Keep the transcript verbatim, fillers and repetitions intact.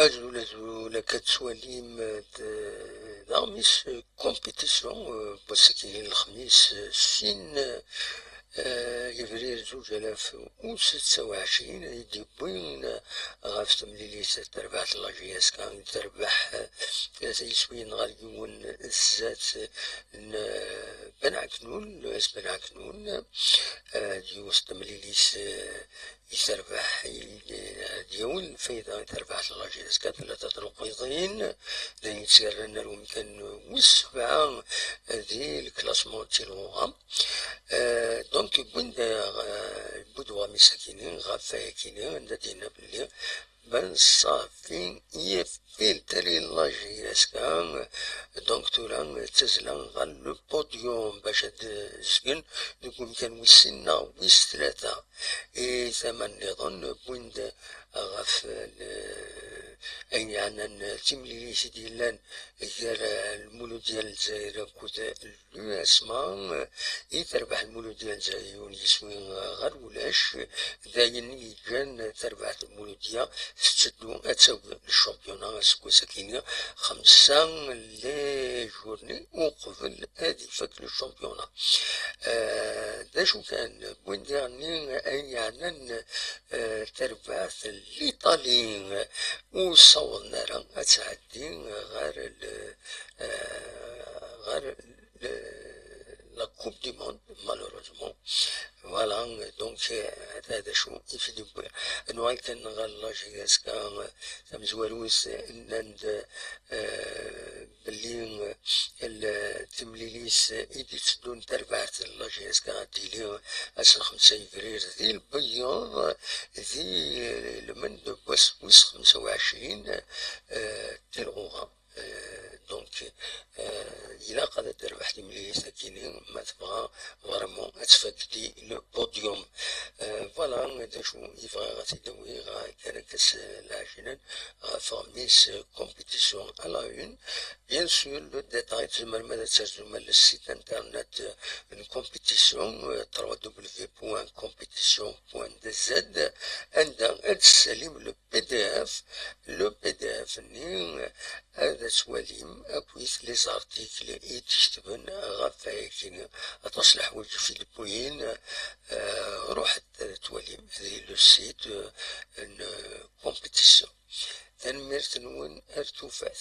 Azul, azul, akka tettwalim, eh, d aɣmis, eh, compétition, eh, n wass-agi n lexmis, eh, sin, eh, yebrir zuǧ alaf u setta u ɛecrin, i d-yewwin ɣef temlilit tarbaɛt n la J S K, terbeḥ, eh, tlata yiswiyen ɣer yiwen, eh, zdat, eh, n, eh, Ben Ɛeknun, Loès Ben Ɛeknun, eh, d yiwet n temlilit, eh, i terbeḥ, i, ad yawi lfayda i terbaɛt n la J S K, tlata tleqwiḍin, d ayen yettgarran ar umkan wis sebɛa di le classement n Tilɣuɣa. Eh, donc, wwin-d, eh, wwin-d waɣmis-akini, ɣef wayakini, anda d-yenna belli Ben Ṣafi yif filtri la J S K, donc tura ttazzlen ɣer le podium bac ad zgen deg umkan wis sin neɣ wis tlata. I tama nniḍen, wwin-d ɣef l-, ayen yeɛnan timlilit i d-yellan gar Lmuludya n Lezzayer akked l'U S M A, i terbeḥ Lmuludya n Lezzayer yiwen yiswi ɣer ulac, d ayen yeǧǧan tarbaɛt n Lmuludya tetteddu ad tagi le championnat aseggas-agi, xemsa les journées uqbel ad ifak le championnat. Eh, d acu kan, wwin-d daɣen ayen yeɛnan, eh, tarbaɛt n l'Italie, ur ssawḍen ara ad tɛeddi ɣer l-, eh, ɣer l-, la Coupe du Monde, malheureusement. Voilà, donc, eh, hada d acu i t-id-yewwi. Nuɣal kan ɣer la J S K, eh, tamezwarut, eh, nnan-d, eh, belli, eh, l-, timlilit i d-itteddun tarbaɛt n la J S K ad tili ass n xemsa yebrir di Lbeyyeḍ, di lmend n wass wis xemsa u ɛecrin, eh, Tilɣuɣa. Eh, donc, eh, ilaq ad terbeḥ timlilit akini ma tebɣa vraiment ad tfak di le podium. Eh, voilà, d acu i bɣiɣ ad t-id-awiɣ, eh, kan akka s leɛjinan, ɣef ɣmis, eh, compétition à la une. Bien sûr, le détail, tzemrem ad terzum ar le site internet, eh, n compétition, eh, trois W point compétition point D Z, anda ad tessalim le P D F, le P D F-nni, eh, ad twalim akkit les articles i d-ketben ɣef wayagi. Aṭas n leḥwayeǧ i d-wwin, eh, ruḥet ad twalim di le site, eh, n, eh, compétition. Tanemmirt-nwen, ar tufat.